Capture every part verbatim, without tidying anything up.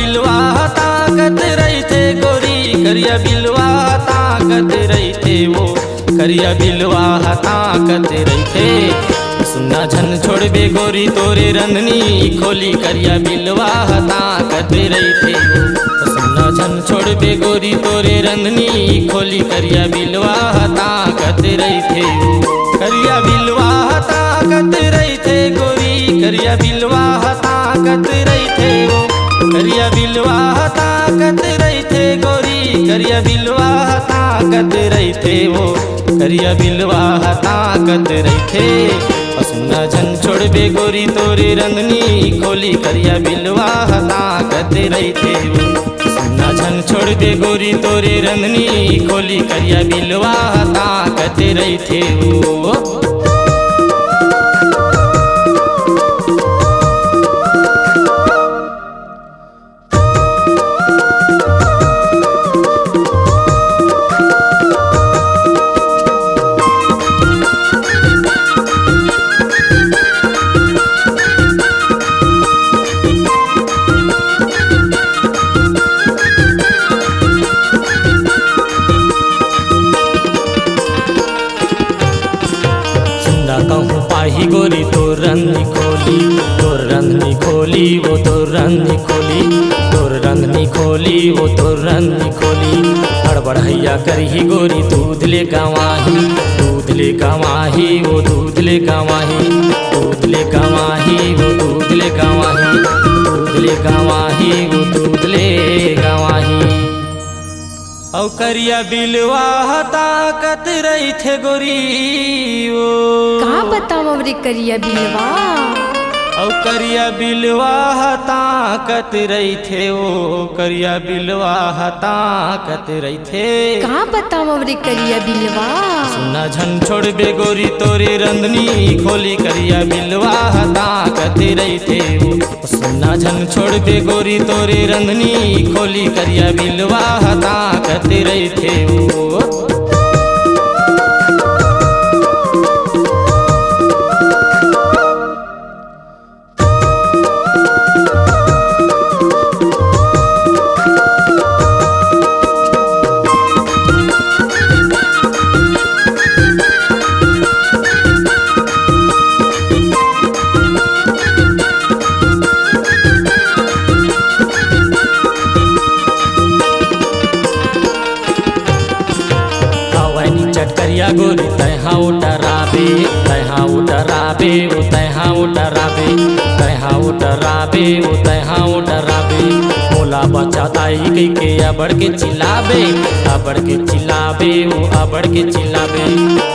बिलवा ह ताकत रहिथे गोरी, करिया बिलवा ह ताकत रहिथे वो, करिया बिलवा ह ताकत रहिथे। सुन्ना झन छोड़बे गोरी तोरे रंधनी खोली, करिया बिलवा ह ताकत रहिथे वो। सुन्ना झन छोड़बे गोरी तोरे रंधनी खोली, करिया बिलवा ह ताकत रहिथे वो। करिया बिलवा ह ताकत रहिथे गोरी, करिया बिलवा ह ताकत रहिथे वो। करिया बिलवा ह ताकत रहिथे गोरी, करिया बिलवा ह ताकत रहिथे वो। करिया बिलवा ह ताकत रहिथे। सुन्ना झन छोड़बे गोरी तोरे रंधनी खोली, करिया बिलवा ह ताकत रहिथे वो। सुन्ना झन छोड़बे गोरी तोरे रंधनी खोली, करिया बिलवा ह ताकत रहिथे वो। सुन्ना कहूँ पाही गोरी तोर रंधनी खोली, तोर रंधनी खोली वो, तोर रंधनी खोली, तोर रंधनी खोली वो, तोर रंधनी खोली। हड़बड़हैया करही गोरी दूध ले गंवाही, दूध ले गंवाही वो, दूध ले गंवाही, दूध ले गंवाही वो, दूध ले गंवाही, दूध ले गंवाही वो, दूध ले गंवाही। अउ करिया बिलवा ह ताकत रहिथे गोरी वो। का बतावँव रे करिया बिलवा? अउ करिया बिलवा ह ताकत रहिथे वो, करिया बिलवा ह ताकत रहिथे। का बतावँव रे करिया बिलवा? सुन्ना झन छोड़बे गोरी तोरे रंधनी खोली, करिया बिलवा ह ताकत रहिथे वो। सुन्ना झन छोड़बे गोरी तोरे रंधनी खोली, करिया बिलवा ह ताकत रहिथे वो। हवय नी चटकरिया गोरी, तैं हा ओ डराबे, तैं हा ओ डराबे, ओ तैं हा ओ डराबे, तैं हा ओ डराबे, ओ तैं हा ओ डराबे। मोला बचा दाई कहिके अबड़ के चिल्लाबे, अबड़ के चिल्लाबे, ओ अबड़ के चिल्लाबे,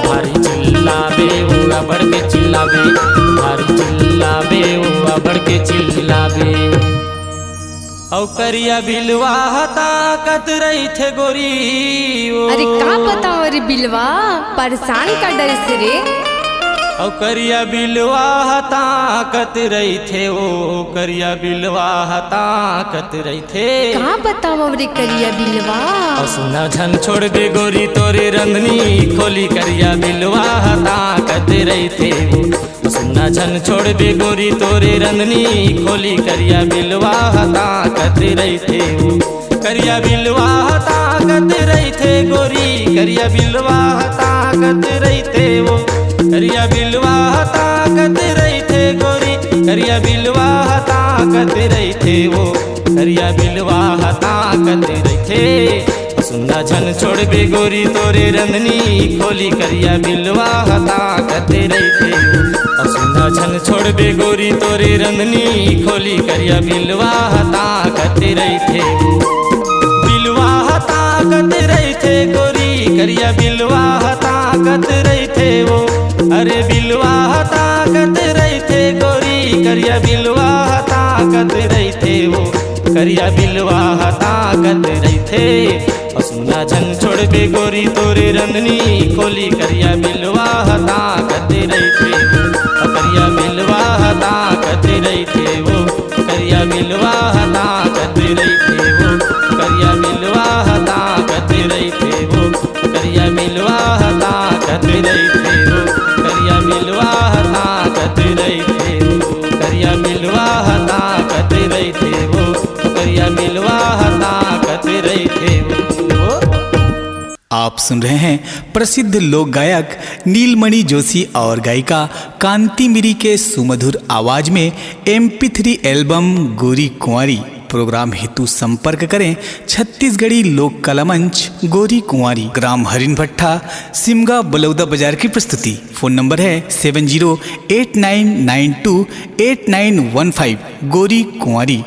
भारी चिल्लाबे, ओ अबड़ के चिल्लाबे, भारी चिल्लाबे, ओ अबड़ के चिल्लाबे। अउ करिया बिलवा ह ताकत रहिथे गोरी वो। अरे का बतावँव रे बिलवा, परेशान कर डरिस रे। अउ करिया बिलवा ह ताकत रहिथे वो, करिया बिलवा ह ताकत रहिथे। का बतावँव रे करिया बिलवा? अउ सुन्ना झन छोड़बे गोरी तोरे रंधनी खोली, करिया बिलवा ह ताकत रहिथे वो। सुन्ना झन छोड़बे गोरी तोरे रंधनी खोली, करिया बिलवा ह ताकत रहिथे वो। करिया बिलवा ह ताकत रहिथे गोरी, करिया बिलवा ह ताकत रहिथे वो। करिया बिलवा ह ताकत रहिथे गोरी, करिया बिलवा ह ताकत रहिथे वो। करिया बिलवा ह ताकत रहिथे। सुन्ना झन छोड़बे गोरी तोरे रंधनी खोली, करिया बिलवा ह ताकत रहिथे। अउ सुन्ना झन छोड़बे गोरी तोरे रंधनी खोली, करिया बिलवा ह ताकत रहिथे। बिलवा ह ताकत रहिथे गोरी, करिया बिलवा ह ताकत रहिथे वो। अरे बिलवा ह ताकत रहिथे गोरी, करिया बिलवा ह ताकत रहिथे वो। करिया बिलवा ह ताकत रहिथे। अउ सुन्ना झन छोड़बे गोरी तोरे रंधनी खोली, करिया बिलवा ह ताकत रहिथे। अउ करिया बिलवा ह ताकत रहिथे वो, करिया बिलवा ह ताकत रहिथे वो, करिया बिलवा ह ताकत रहिथे वो, करिया बिलवा ह ताकत रहिथे वो, करिया बिलवा ह ताकत रहिथे वो, करिया बिलवा ह ताकत रहिथे वो, करिया बिलवा आप सुन रहे हैं प्रसिद्ध लोक गायक नीलमणि जोशी और गायिका कांति मिरी के सुमधुर आवाज में एमपी थ्री एल्बम गोरी कुंवारी। प्रोग्राम हेतु संपर्क करें छत्तीसगढ़ी लोक कला मंच गोरी कुंवारी, ग्राम हरिन भट्टा, सिमगा बलौदा बाजार की प्रस्तुति। फोन नंबर है seven zero eight nine nine two eight nine one five. गोरी कुंवारी।